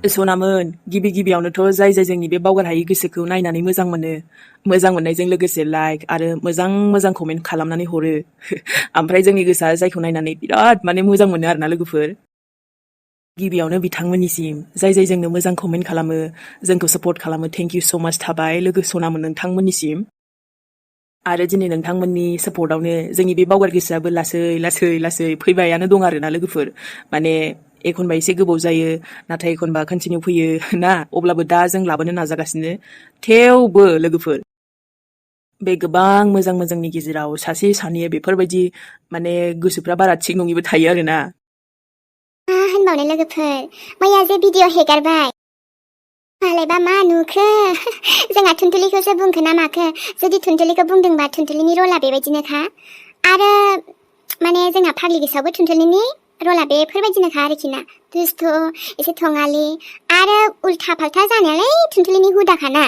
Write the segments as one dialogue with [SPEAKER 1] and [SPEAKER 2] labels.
[SPEAKER 1] सनामोन गिबियावनोथ' जाय जोंनि बे बावगार हायै गोसोखौ नायनानै मोजां मोनो मोजां मोननायजों लोगोसे लाइक आरो मोजां कमेन्ट खालामनानै हरो ओमफ्राय जोंनि गोसोआ जायखौ नायनानै बिराद मोजां मोनो आरोना लोगोफोर गिबियावनो बिथांमोननिसिम जाय जोंनो मोजां कमेन्ट खालामो जोंखौ सापर्ट खालामो थेंक इउ सो माच थाबाय लोगो सनामोन नोंथांमोननिसिम आरो दिनै नोंथांमोननि सापर्टआवनो जोंनि बे बावगार गोसोआबो लासै फैबायानो दं आरोना लोगोफोर माने एखनबा एसे गोबाव जायो नाथाय एखनबा कन्टिनिउ फैयो ना अब्लाबो दा जों लाबोनो नाजागासिनो थेवबो लोगोफोर बे गोबां मोजांनि गेजेराव सासे सानैया बेफोरबायदि माने गोसोफ्रा बारा थिग नङिबो थायो आरोना
[SPEAKER 2] होनबावनो लोगोफोर मैया जे भिडिअ हेगारबाय मालायबा मा नुखो जोंहा थुनथुलिखौसो बुंखो ना माखो जुदि थुनथुलिखौ बुंदोंबा थुनथुलिनि रला बेबायदिनोखा आरो माने जोंहा पाग्लिगोसावबो थुनथुलिनि रला बेफोरबायदिनोखा आरोखि ना दुस्थ एसे थङालि आरो उल्था फाल्था जानायालाय थुनथुलिनि हुदाखाना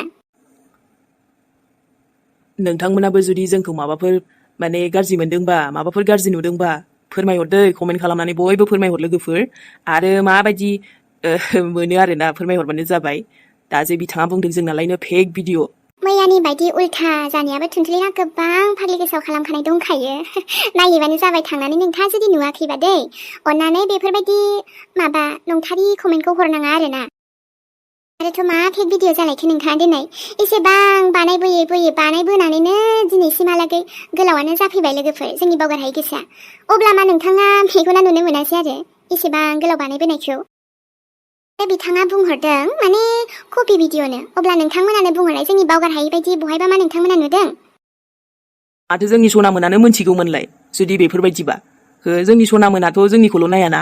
[SPEAKER 1] नोंथांमोनाबो जुदि जोंखौ माबाफोर माने गाज्रि मोनदोंबा माबाफोर गाज्रि नुदोंबा फोरमायहरदो कमेन्ट खालामनानै बयबो फोरमायहर लोगोफोर आरो माबायदि मोनो आरोना फोरमायहरबानो जाबाय दा जे बिथाङा बुंदों जोंनालायनो फेक भिडिअ
[SPEAKER 2] मैयानि बायदि उल्था जानायाबो थुनथुलिहा गोबां पाग्लिगोसाव खालामखानाय दंखायो नायहैबानो जाबाय थांनानै नोंथाङा जुदि नुवाखैबा दै अन्नानै बेफोरबायदि माबा नंथारि कमेन्टखौ हरनाङा आरोना आरोथ' मा फेक भिडिअ जालायखो नोंथाङा दिनै एसेबां बानायबोयै बानायबोनानैनो दिनैसिमहालागै गोलावानो जाफैबाय लोगोफोर जोंनि बावगार हायै गोसोआ अब्ला मा नोंथाङा मेगना नुनो मोनासै आरो एसेबां गोलाव बानायबोनायखौ बिथाङा बुंहरदों माने कपि भिडिअनो अब्ला नोंथांमोनानो बुंहरनाय जोंनि बावगार हायै बायदि बहायबा मा नोंथांमोना नुदों
[SPEAKER 1] माथो जोंनि सनामोनानो मोनथिगौमोनलाय जुदि बेफोरबायदिबा जोंनि सनामोनाथ' जोंनिखौल' नायाना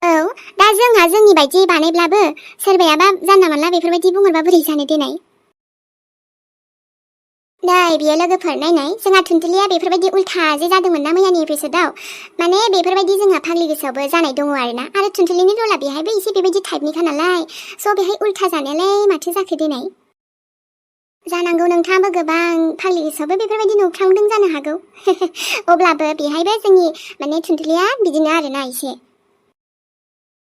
[SPEAKER 2] औ दा जोंहा जोंनि बायदि बानायब्लाबो सोरबायाबा जानला मोनला बेफोरबायदि बुंहरबा बोरै जानो देनाय नै बियो लोगोफोर नायनाय जोंहा थुनथुलिया बेफोरबायदि उल्था जे जादोंमोन ना मैयानि एपिसोडआव माने बेफोरबायदि जोंहा पाग्लिगोसावबो जानाय दङ आरोना आरो थुनथुलिनि रला बेहायबो एसे बेबायदि टाइपनिखा नालाय स' बेहाय उल्था जानायालाय माथो जाखो देनाय जानांगौ नोंथाङाबो गोबां पाग्लिगोसावबो बेफोरबायदि नुफ्रांदों जानो हागौ अब्लाबो बेहायबो जोंनि माने थुनथुलिया बिदिनो आरोना एसे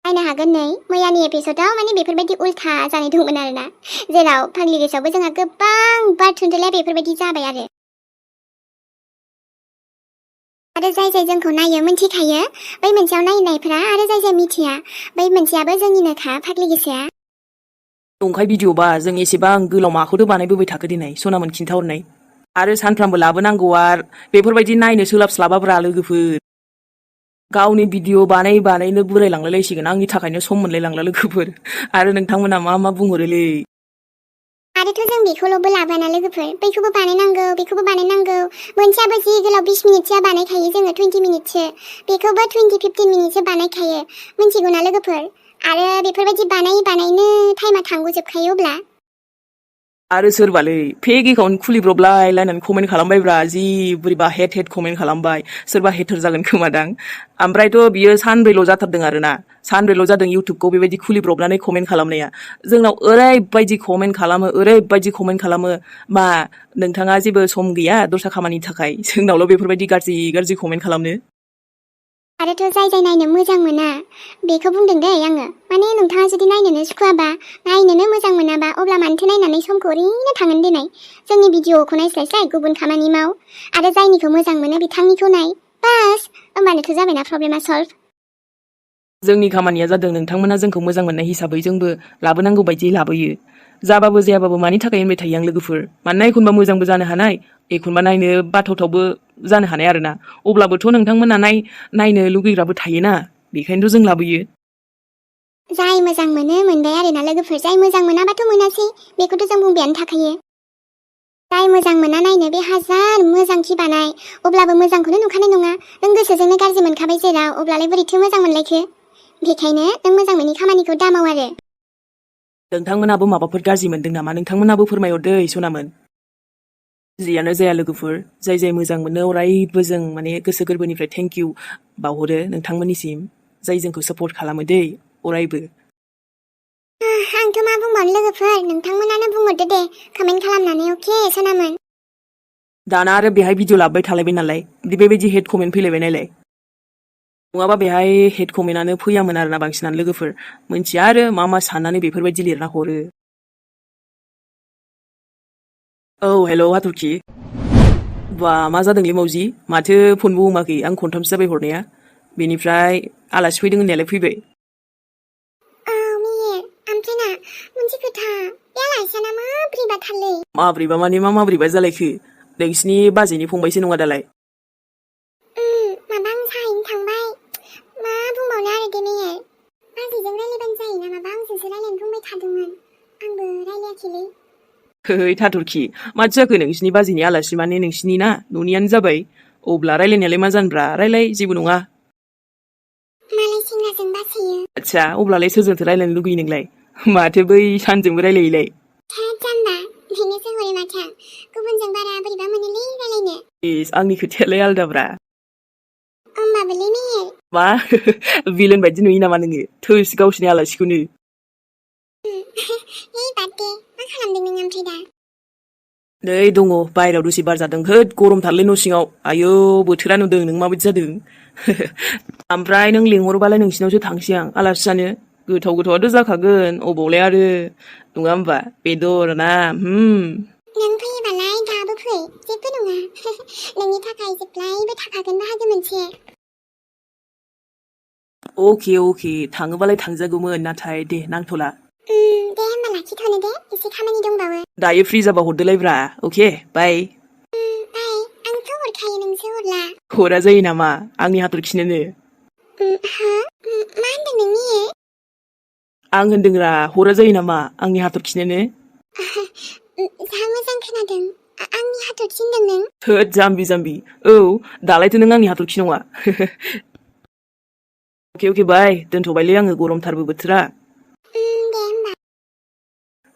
[SPEAKER 2] नायनो हागोन नै मैयानि एपिसोडआव माने बेफोरबायदि उल्था जानाय दंमोन आरोना जेराव पाग्लिगोसावबो जोंहा गोबां बार थुनथुलिया बेफोरबायदि जाबाय आरो जाय जोंखौ नायो मिथिखायो बै मोनसेयाव नायनायफोरा आरो जाय मिथिया बै मोनसेयाबो जोंनिनोखा पाग्लिगोसाया
[SPEAKER 1] दंखाय भिडिअबा जों एसेबां गोलाव माखौथो बानायबोबाय थाखो दिनै सनामोन खिन्थाहरनाय आरो सानफ्रामबो लाबोनांगौ आरो बेफोरबायदि नायनो सोलाबस्लाबाब्रा लोगोफोर गावनि भिडिअ बानायनो बुरायलांलायलायसिगोन आंनि थाखायनो सम मोनलायलांला लोगोफोर आरो नोंथांमोना मा बुंहरोलै
[SPEAKER 2] आरोथ' जों बेखौल'बो लाबाना लोगोफोर बैखौबो बानायनांगौ बेखौबो बानायनांगौ मोनसेयाबो जि गोलाव 20 मिनिटसो बानायखायो जोङो 20 मिनिटसो बेखौबो 20-15 मिनिटसो बानायखायो मिथिगौना लोगोफोर आरो बेफोरबायदि बानायनो टाइमा थांग'जोबखायो अब्ला
[SPEAKER 1] आरो सोरबालै फेक एकाउन्ट खुलिब्रबलायनानै कमेन्ट खालामबायब्रा जि बोरैबा हेट कमेन्ट खालामबाय सोरबा हेटार जागोन खोमादां ओमफ्रायथ' बियो सानब्रैल' जाथारदों आरोना सानब्रैल' जादों इउटुबखौ बेबायदि खुलिब्रबनानै कमेन्ट खालामनाया जोंनाव ओरैबायदि कमेन्ट खालामो मा नोंथाङा जेबो सम गैया दस्रा खामानिनि थाखाय जोंनावल' बेफोरबायदि गाज्रि कमेन्ट खालामनो
[SPEAKER 2] आरोथ' जाय नायनो मोजां मोना बेखौ बुंदों दै आङो माने नोंथाङा जुदि नायनोनो सुखुवाबा नायनोनो मोजां मोनाबा अब्ला मानोथो नायनानै समखौ ओरैनो थांगोन देनाय जोंनि भिडिअखौ नायस्लायस्लाय गुबुन खामानि माव आरो जायनिखौ मोजां मोनो बिथांनिखौ नाय बास होमबानोथ' जाबायना प्रब्लेमा सल्भ
[SPEAKER 1] जोंनि खामानिया जादों नोंथांमोना जोंखौ मोजां मोननाय हिसाबै जोंबो लाबोनांगौ बायदि लाबोयो जाबाबो जायाबाबो मानि थाखाय होनबाय थायो आं लोगोफोर मानोना एखनबा मोजांबो जानो हानाय एखनबा नायनो बाथावथावबो जानो हानाय आरोना अब्लाबोथ' नोंथांमोना नायनो लुगैग्राबो थायोना बेखायनोथ' जों लाबोयो
[SPEAKER 2] जाय मोजां मोनो मोनबाय आरोना लोगोफोर जाय मोजां मोनाबाथ' मोनासै बेखौथ' जों बुंबायानो थाखायो जाय मोजां मोना नायनो बे हाजार मोजांखि बानाय अब्लाबो मोजांखौनो नुखानाय नङा नों गोसोजोंनो गाज्रि मोनखाबाय जेराव अब्लालाय बोरैथो मोजां मोनलायखो बेखायनो नों मोजां मोननि खामानिखौ दामाव आरो
[SPEAKER 1] नोंथांमोनाबो माबाफोर गाज्रि मोनदों नामा नोंथांमोनाबो फोरमायहरदो सनामोन जियानो जाया लोगोफोर जाय मोजां मोनो अरायबो जों माने गोसो गोरबोनिफ्राय थेंक इउ बावहरो नोंथांमोननिसिम जाय जोंखौ सापर्ट खालामो दै अरायबो
[SPEAKER 2] आंथ' मा बुंबावनो लोगोफोर नोंथांमोनानो बुंहरदो दे कमेन्ट खालामनानै अके सनामोन
[SPEAKER 1] दाना आरो बेहाय भिडिअ लाबोबाय थालायबाय नालाय बेबायदि हेट कमेन्ट फैलायबाय नालाय नङाबा बेहाय हेड कमेन्टआनो फैयामोन आरोना बांसिनानो लोगोफोर मोनथिया आरो मा साननानै बेफोरबायदि लिरना हरो औ हेल' हाथरखि बा मा जादोंलै मावजि माथो फनबो हमाखै आं खनथामसो जाबाय हरनाया बेनिफ्राय आलासि फैदों होननायालाय फैबाय
[SPEAKER 2] ओमफ्राय ना मोनसे खोथा बे आलासियाना माब्रैबाथारलै
[SPEAKER 1] माब्रैबा माने माब्रैबा जालायखो नोंसिनि बाजैनि फंबायसो नङा दालाय
[SPEAKER 2] माबा आं साहैनो थांबाय मा बुंबावनो आरो दे मेहेर बाजैजों रायलायबानो जायोना माबा आंजोंसो रायलायनो बुंबाय थादोंमोन आंबो रायलायाखैलै
[SPEAKER 1] है थाथरखि माथो जाखो नोंसिनि बाजैनि आलासि माने नोंसिनि ना न'नियानो जाबाय अब्ला रायलायनायालाय मा जानब्रा रायलाय जेबो नङा
[SPEAKER 2] मालाय सेंग्राजों बासैयो
[SPEAKER 1] आच्छा अब्लालाय सोरजोंथो रायलायनो लुगैयो नोंलाय माथो बै सानजोंबो रायलायोलाय
[SPEAKER 2] थोद जाम्बा बेनोसो हरै माथो गुबुनजों बारा बोरैबा मोनोलै रायलायनो
[SPEAKER 1] इस आंनि खोथायालाय आलदाब्रा
[SPEAKER 2] होमबाबोलै मेहेर
[SPEAKER 1] मा बिलेन बायदि नुयो नामा नोङो थोस गावसिनि आलासिखौनो
[SPEAKER 2] है बाद दे मा खालामदों नों ओमफ्राय दा
[SPEAKER 1] नै दङ बायहेरायाव दसे बार जादों होद गरमथारलै न' सिङाव आयौ बोथोरा नुदों नों माबायदि जादों ओमफ्राय नों लिंहरबालाय नोंसिनावसो थांसै आं आलासि जानो गोथावआथ' जाखागोन अबावलाय आरो नङा होमबा बेदर ना
[SPEAKER 2] नों फैयोबालाय दाबो फै जेबो नङा नोंनि थाखाय जेब्लायबो थाखागोन बाहागो मोनसे
[SPEAKER 1] अके थाङोबालाय थांजागौमोन नाथाय दे नांथ'ला
[SPEAKER 2] दे होमबा लाखिथ'नो दे एसे खामानि दंबावो
[SPEAKER 1] दायो फ्रि जाबा हरदोलायब्रा अके बाय
[SPEAKER 2] बाय आंथ' हरखायो नोंसो हरला
[SPEAKER 1] हरा जायो नामा आंनि हाथरखिनोनो
[SPEAKER 2] हा मा होनदों नों मेहेर
[SPEAKER 1] आं होनदोंरा हरा जायो नामा आंनि हाथरखिनोनो
[SPEAKER 2] जा मोजां खोनादों आंनि हाथरखि होनदों नों
[SPEAKER 1] थोद जाम्बि औ दालायथो नों आंनि हाथरखि नङा अके बाय दोनथ'बायलै आङो गरमथारबो बोथोरा
[SPEAKER 2] दे होमबा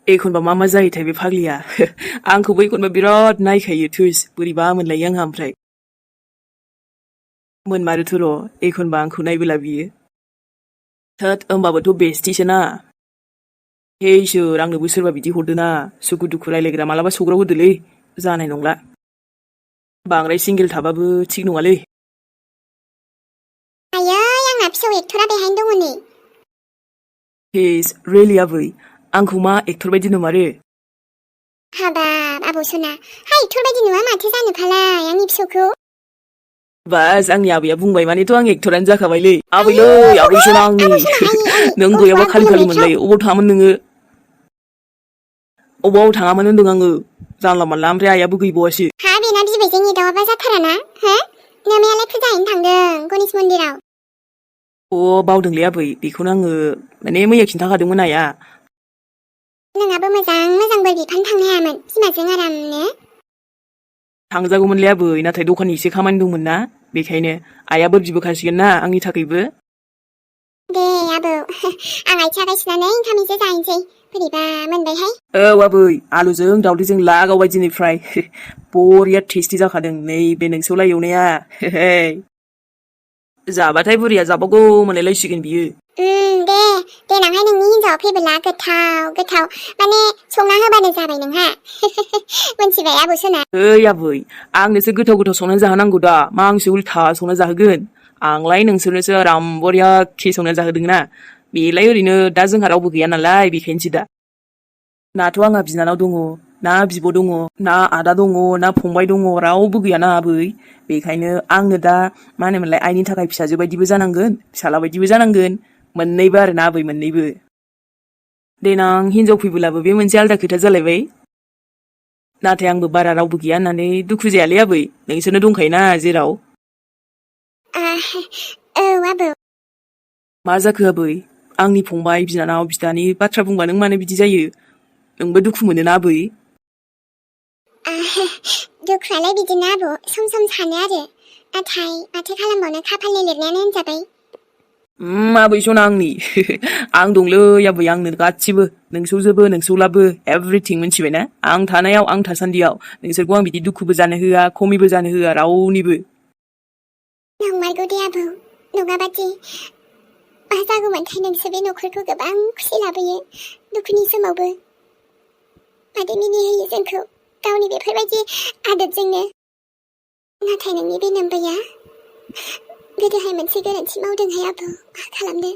[SPEAKER 1] एखनबा मा जायोथाय बे फाग्लिया आंखौबो एखनबा बिराद नायखायो थोस बोरैबा मोनलायो आंहा ओमफ्राय मोनमारोथ' र' एखनबा आंखौ नायबोला बियो थोद होमबाबोथ' बेस्टिसोना हे इसोर आंनोबो सोरबा बिदि हरदोना सुखु दुखु रायलायग्रा मालाबा सौग्राव होदोलै जानाय नंला बांद्राय सिंगेल थाबाबो थिग नङालै
[SPEAKER 2] आयै आंना फिसौ एक्टरा बेहायनो दङ नै
[SPEAKER 1] हेस रियेलि आबै आंखौ मा एक्टर बायदि नुमारो
[SPEAKER 2] हाबाब आबौ सना हा एक्टर बायदि नुवा माथो जानो फालाय आंनि फिसौखौ
[SPEAKER 1] बास आंनि आबैया बुंबाय मानेथ' आं एक्टरानो जाखाबायलै आबै सना आंनि नों गैयाबा खालि मोनलायो अबाव थाङामोन नोङो अबाव थाङामोन होनदों आङो जानला मानला ओमफ्राय आइयाबो गैबावासो
[SPEAKER 2] हा बेना बिबैजों एदावाबा जाथाराना हो नोमायालाय फुजा हैनो थांदों गणेश मन्दिराव
[SPEAKER 1] बावदोंलै आबै बेखौनो आङो माने मैया खिन्थाखादोंमोन आइया
[SPEAKER 2] नोंहाबो मोजां बोर बिफानो थांनो हायामोन बिमाजों आरामनो
[SPEAKER 1] थांजागौमोनलै आबै नाथाय दखाननि एसे खामानि दंमोन ना बेखायनो आइयाबो बिबोखासिगोन ना आंनि थाखायबो
[SPEAKER 2] दे आबौ आं आथिं आखाइ सुनानै ओंखाम एसे जाहैनोसै बोरैबा मोनबायहाय
[SPEAKER 1] औ आबै आलुजों दावदैजों लागावबाय दिनैफ्राय बरिया टेस्टि जाखादों नैबे नोंसौला एवनाया जाबाथाय बुरिया जाबावगौ मोनलायलायसिगोन बियो
[SPEAKER 2] दे देनांहाय नोंनि हिनजावा फैबोला गोथाव माने संना होबानो जाबाय नोंहा मोनथिबाय आबौ सना
[SPEAKER 1] ओइ आबै आंनोसो गोथाव संना जाहोनांगौ दा मा आंसो उल्था संना जाहोगोन आंलाय नोंसोरनोसो आराम बरियाखि संना जाहोदोंना बेलाय ओरैनो दा जोंहा रावबो गैया नालाय बेखायनोसै दा नाथ' आंहा बिनानाव दङ ना बिब' दङ ना आदा दङ ना फंबाय दङ रावबो गैयाना आबै बेखायनो आंनो दा मा होनोमोनलाय आइनि थाखाय फिसाजो बायदिबो जानांगोन फिसाला बायदिबो जानांगोन मोननैबो आरो ना आबै मोननैबो देनां हिनजाव फैबोलाबो बे मोनसे आलदा खोथा जालायबाय नाथाय आंबो बारा रावबो गैया होननानै दुखु जायालै आबै नोंसोरनो दंखायोना जेराव
[SPEAKER 2] औ आबौ
[SPEAKER 1] मा जाखो आबै आंनि फंबाय बिनानाव बिदानि बाथ्रा बुंबा नों मानो बिदि जायो नोंबो दुखु मोनोना आबै
[SPEAKER 2] दुखुआलाय बिदिनो आबौ सम सानो आरो नाथाय माथो खालामबावनो खाफालनि लिरनायानो होनजाबाय
[SPEAKER 1] आबै सना आंनि आं दंलै आबै आंनो गासिबो नोंसौजोबो नोंसौलाबो एभ्रिथिं मिथिबायना आं थानायाव आं थासान्दियाव नोंसोरखौ आं बिदि दुखुबो जानो होआ खमिबो जानो होआ रावनिबो
[SPEAKER 2] नंमारगौ दे आबौ नङाबादि मा जागौमोनथाय नोंसोर बे न'खरखौ गोबां खुसि लाबोयो दुखुनि समावबो मादै मिनिहोयो जोंखौ गावनि बेफोरबायदि आदबजोंनो नाथाय नोंनि बे नोमबैया गोदोहाय मोनसे गोरोन्थि मावदोंहाय आबौ मा खालामनो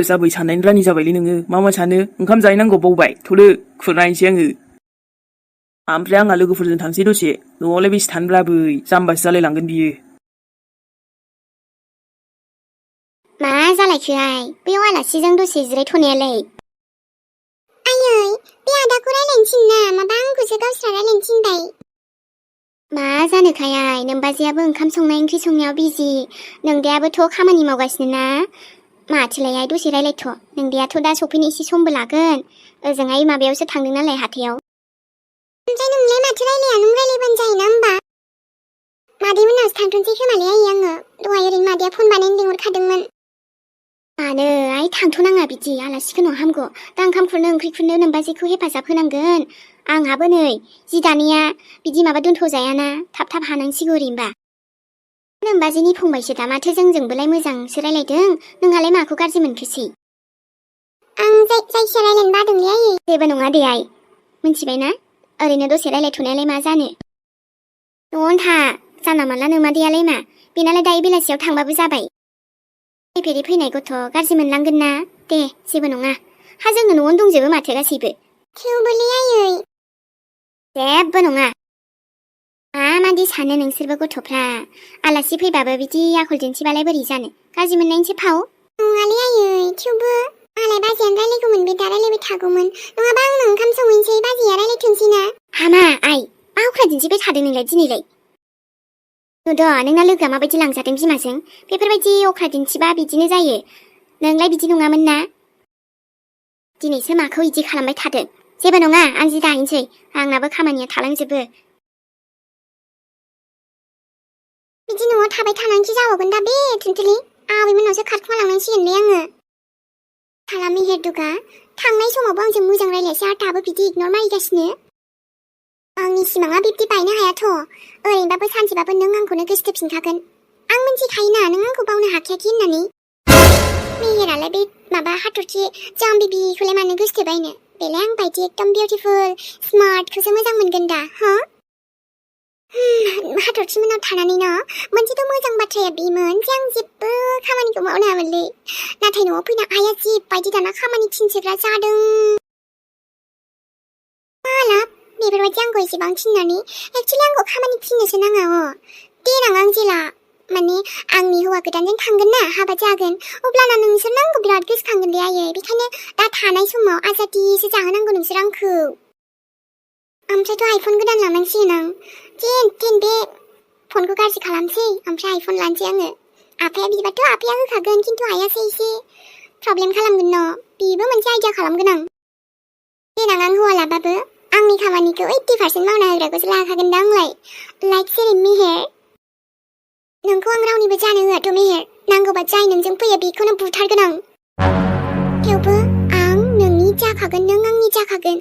[SPEAKER 1] जाबै साननायनि रानि जाबायलै नोङो मा सानो ओंखाम जाहैनांगौ बावबाय थौदो खुरनायसै आङो ओमफ्राय आंहा लोगोफोरजों थांसै दसे न'आवलाय बेसे थानोब्राबै जाम्बासो जालायलांगोन बियो
[SPEAKER 2] मा जालायखोहाय बैयाव आलासिजों दसे जिरायथ'नायालाय आयै बे आदाखौ रायलायनो थिनना माबा आंखौसो गावस्रा रायलायनो थिनबाय मा जानोखाय आइ नोमबाजैयाबो ओंखाम संनाय ओंख्रि संनायाव बिजि नोंदायाबोथ' खामानि मावगासिनो ना माथोलाय आइ दसे रायलायथ' नोंदायाथ' दा सफैनो एसे समबो लागोन ओजोंहाय माबायावसो थांदों नालाय हाथायाव ओमफ्राय नोंलाय माथो रायलाया नों रायलायबानो जायोना होमबा मादैमोननावसो थांथ'नोसै खोमालै आइ आङो दहाय ओरैनो मादैया फन बानायनो लिंहरखादोंमोन मानो आइ थांथ'नाङा बिदि आलासिखौ न' हामगौ दा ओंखाम खुरनो ओंख्रि खुरनो नोमबाजैखौ हेफाजाब होनांगोन आंहाबो नै जि दानाया बिदि माबा दोनथ'जायाना थाब थाब हानांसिगौ ओरैनोबा नोमबाजैनि फंबायसो दा माथो जोंजोंबोलाय मोजांसो रायलायदों नोंहालाय माखौ गाज्रि मोनखोसै आं जायखिया रायलायनो बादोंलै आयै जेबो नङा दे आइ मिन्थिबायना ओरैनो दसे रायलायथ'नायालाय मा जानो न'आवनो था जानला मानला नोमादैयालाय मा बेनालाय दायो बेलासियाव थांबाबो जाबाय फैफेरै फैनाय गथ' गाज्रि मोनलांगोन ना दे जेबो नङा हा जोंनो न'आवनो दंजोबो माथो गासैबो थेवबोलै आयै जेबो नङा माबादि सानो नोंसोरबो गथ'फ्रा आलासि फैबाबो बिदि आखल दिन्थिबालाय बोरै जानो गाज्रि मोननायनिसो फाव नङालै आयै थेवबो आंलाय बाजैयानो रायलायगौमोन बे दा रायलायबाय थागौमोन नङाबा आंनो ओंखाम संहैनोसै बाजैया रायलायथोंसै ना हामा आइ मा अख्रा दिन्थिबाय थादों नोंलाय दिनैलाय नुद' नोंना लोगोआ माबायदि लांजादों बिमाजों बेफोरबायदि अख्रा दिन्थिबा बिदिनो जायो नोंलाय बिदि नङामोन ना दिनैसो माखौ इदि खालामबाय थादों जेबो नङा आं जि दाहैनोसै आंनाबो खामानिया थालांजोबो बिदि न'आव थाबाय थानानैसो जाबावगोन दा बे थुनथुलि आबैमोननावसो खारखुमालांनांसिगोन बे आङो थाला मेहेरदुगा थांनाय समावबो आंजों मोजां रायलायासै आरो दाबो बिदि इगनर मारिगासिनो आंनि सिमाङा बिब्दि बायनो हायाथ' ओरैनोबाबो सानसेबाबो नों आंखौनो गोसोथोफिनखागोन आं मिन्थिखायोना नों आंखौ बावनो हाखायाखै होननानै मेहेरालाय बे माबा हाथरखि जाम्बि बिखौलाय मानो गोसोथोबायनो बेलाय आं बायदि एकदम बिउटिफुल स्मार्टखौसो मोजां मोनगोन दा हो हाथरखिमोनाव थानानै न मोनसेथ' मोजां बाथ्राया बेमोन जे आं जेबो खामानिखौ मावनो हायामोनलै नाथाय न'आव फैना आइया जिबायदि दाना खामानि थिनसोग्रा जादों माला बेफोरबायदि आंखौ एसेबां थिननानै एक्चुअलि आंखौ खामानि थिननोसो नाङा देनां आं जेला माने आंनि हौवा गोदानजों थांगोन ना हाबा जागोन अब्लाना नोंसोर नांगौ बिराद गोसोखांगोन दे आयै बेखायनो दा थानाय समाव आजादिसो जाहोनांगौ नोंसोर आंखौ ओमफ्रायथ' आइफन गोदान लानांसिगोन आं जेन बे फनखौ गाज्रि खालामसै ओमफ्राय आइफन लानोसै आङो आफाया बिदिबाथ' आफाया होखागोन खिन्थु आइयासो एसे प्रब्लेम खालामगोन न बेबो मोनसे आइडिया खालामगोन आं देनां आं हौवा लाबाबो आंनि खामानिखौ 80% मावना होग्राखौसो लाखागोन दा आंलाय लाइक जेरै मेहेर नोंखौ आं रावनिबो जानो होआथ' मेहेर नांगौबा जाय नोंजों फैयो बेखौनो बुथारगोन आं थेवबो आं नोंनि जाखागोन नों आंनि जाखागोन